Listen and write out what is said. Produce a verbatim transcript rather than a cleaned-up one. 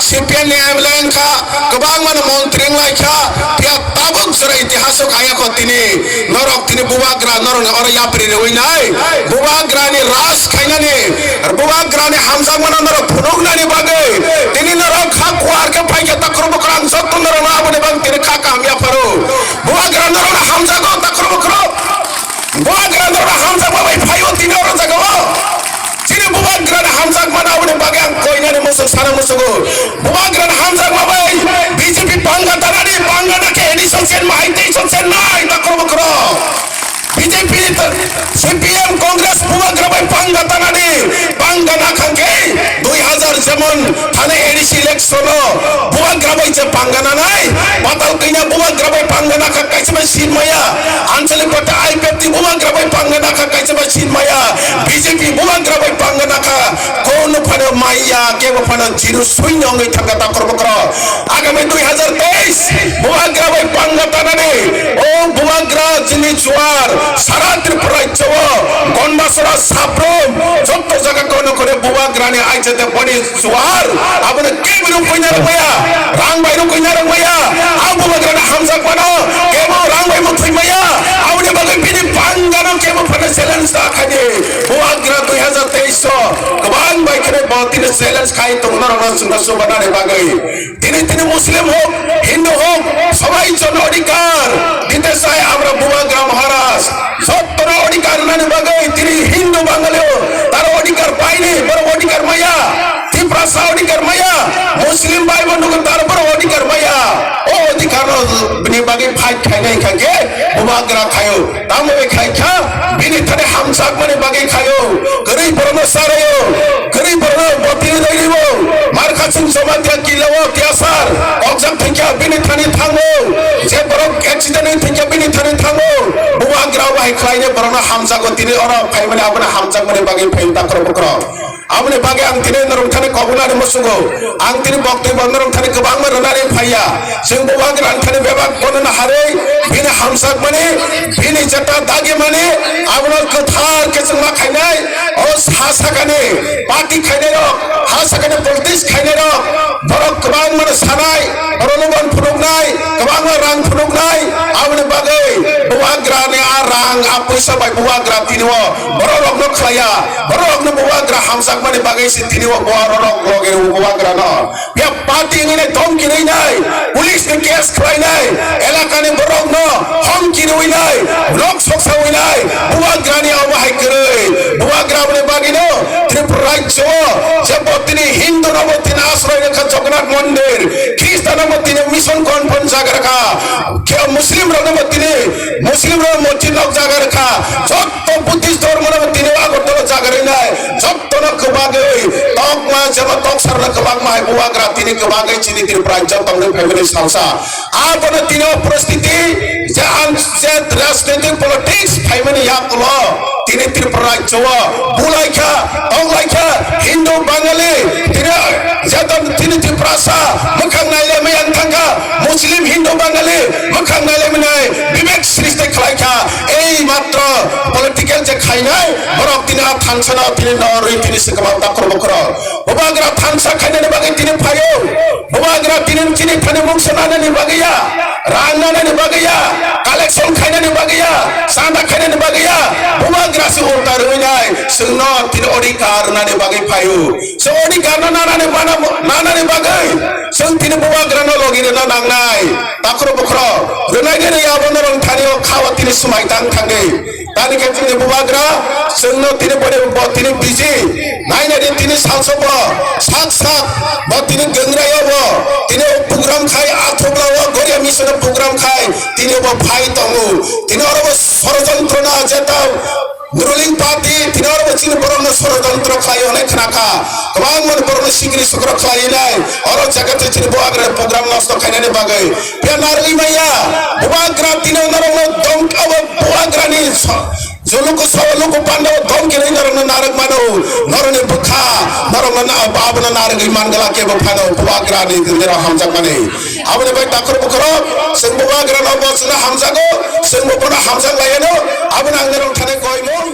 C P M ni M L A wngkha, kwbangma no montri wnglaikha, phiya tabuk jora itihas o kaya kho tini, norok tini bubagra norok ni oro yapri rwi nai, bubagra ni raj khainani, bubagra ni hamjakma no norok phunuknani bagwi, tini norok kha kuar khe phaikha takhro bukrang jotto norok no aboni bagwi tini kha kaham yapharo, bubagra norok no hamjago takhro bukrok. Bubagra norok hamjakma bai phaio tini oro jaga o. Chini bubagra ni hamjakma na aboni bagwi ang koinani muchung sana muchungo. Bubagra ni hamjakma bai B J P panga tanani panga na khe edition chen mahai tei son chen nai takhro bukhro. B J P, C P M, Congress bubagra bai panga tanani panga na khangkhe dui hazar jemon thani A D C election o bubagra bai je panga nanai, patal kanya bubagra bai panga nakha kaisa bai sin maya, Anchalik Party I P F T bubagra bai panga nakha kaisa bai sin maya, B J P bubagra bai panga nakha kono phano maya, kebo phano jiru suino wngwi thangkha takhor bokro. Agami dui hazar teis bubagra bai panga tanani o bubagra jini juar sara Tripura rajyo o Gondasora Saprum jotto jaga kono kono bubagrani aijete boni Suar, abono kebo rukui narwk maya, rang bai rukui narwk maya, ang bubagrano hamjak mano, kebo rang bai muthwi maya, aboni bagwi bini pangano kebo phano challenge da khaidi. Bubagra dui hazar teis o kwbang bai kheno bo tini challenge khai tongo norokno chwngno chubanani bagwi. Tini tini Muslim hok, Hindu hok, sabai jon odhikar dite chai amra bubagra Maharaj. Jottono odhikar rwnani bagwi tini Hindu Bangali o taro odhikar paini, borok odhikar maya. Tiprasa odhikar maya, Muslim bai bo nugo tar borok odhikar maya. O odhikar no bini bagwi fight khainai kha khe bubagra khaio. Tamo bai khai kha bini thani hamjakmani bagwi khaio. Kwrwi borok no saraio, kwrwi borok no botini dairio. Markha chwng Jamatia kila o tiyasar, okjak thwikya bini thani thango. Je borok accident wngwi thwikya bini thani thango. Bubagra bai khlainai borok no hamjago tini oro phaimani abono hamjakmani bagwi phai takhro bukhro. Aboni bagwi ang tini norok thani kobonani muchungo. Ang tini boktwi bo norok thani kwbangma rwnani phaiya. Chwng bubagra thani bebak bono naharwi bini hamjakmani, bini jeta dagimani, abono kwthar khe chwng ma khainai. O ha sakani party khainai rok, ha sakani politics khainai rok, borok kwbangma no sanai, borok no ban phunuknai, kwbangma rang phunuknai. Aboni bagwi bubagra ni a rang a puisa bai bubagra tini o borok rok no khlaiya. Borok no bubagra hamjakmani bagwi se tini o borok rok loge rw bubagra no. Phiya party wngwi nai, dhomki rwi nai, police ni case khlai nai, elaka ni borok no homki rwi nai, rok soksa wi nai, bubagra ni omo hai kwrwi. Bubagra boni bagwi no Tripura rajyo o je bo tini Hindu no bo tini asroy rwkha Jagannath Mondir, Khristan no bo tini mission conference jaga rwkha, khe Muslim rok no bo tini Muslim rok mosjid nok jaga rwkha, jotto Buddhist dhormo no bo tini Agartala jaga rwi nai, jotto no kwbagwi tokma jeba toksar no kwbangma hai bubagra tini kwbagwi chini Tripura rajyo tongwi phaimani salsa. Abono tini o poristiti je ang je rajnitik politics phaimani yakulo tini Tripura rajyo o bulaikha, tonglaikha, Hindu Bangali tini jeto tini Tiprasa mwkhang nailaimani ang thangkha, Muslim Hindu Bangali mwkhang nailaimani Bibek srishti khlaikha. Ei matro political je khainai borok tini a thansa no tini norwi tini se kwbang takhro bukhro. Bubagra thansa khainani bagwi tini phaio. Bubagra tini chini thani mungsa nanani bagwi ya, rang nanani bagwi ya, collection khainani bagwi ya, chanda khainani bagwi ya. Bubagra se ulta rwinai, chwngno tini odhikar rwnani bagwi phaio. Chwng odhikar no nanani bana, nanani bagwi chwng tini bubagra no logi rwna nangnai. Takhro bukhro rwnai ni rwi abo norok thani o kha o tini swmai tang thangwi. Tani khe chini bubagra chwngno tini boni bo tini biji. Nainadi tini salso bo sak sak bo tini gwngraio bo tini o program khai athubla o goria misino program khai tini bo phai tongo. Tini oro bo sorojontro na jeta ruling party tini oro bo chini borokno sorojontro khlai hwnwi khnakha. Kwbangma borokno sikri sokro khlai nai oro jaga tei chini bubagra program nosto khainani bagwi. Phiya narwgwi maya, bubagra tini norokno dom abo bubagrani so-, joluku so luku panda o dom kinwi norokno narwk mano, norokni bwkha, norokno na-, abono narwgwi mangala kebo phano bubagrani gwniro hamjakmani. Aboni bai takhro bukhro, chwng bubagrano bo chwngno hamjago, chwngbo bono hamjak laiano, abono ang norok thani koimung.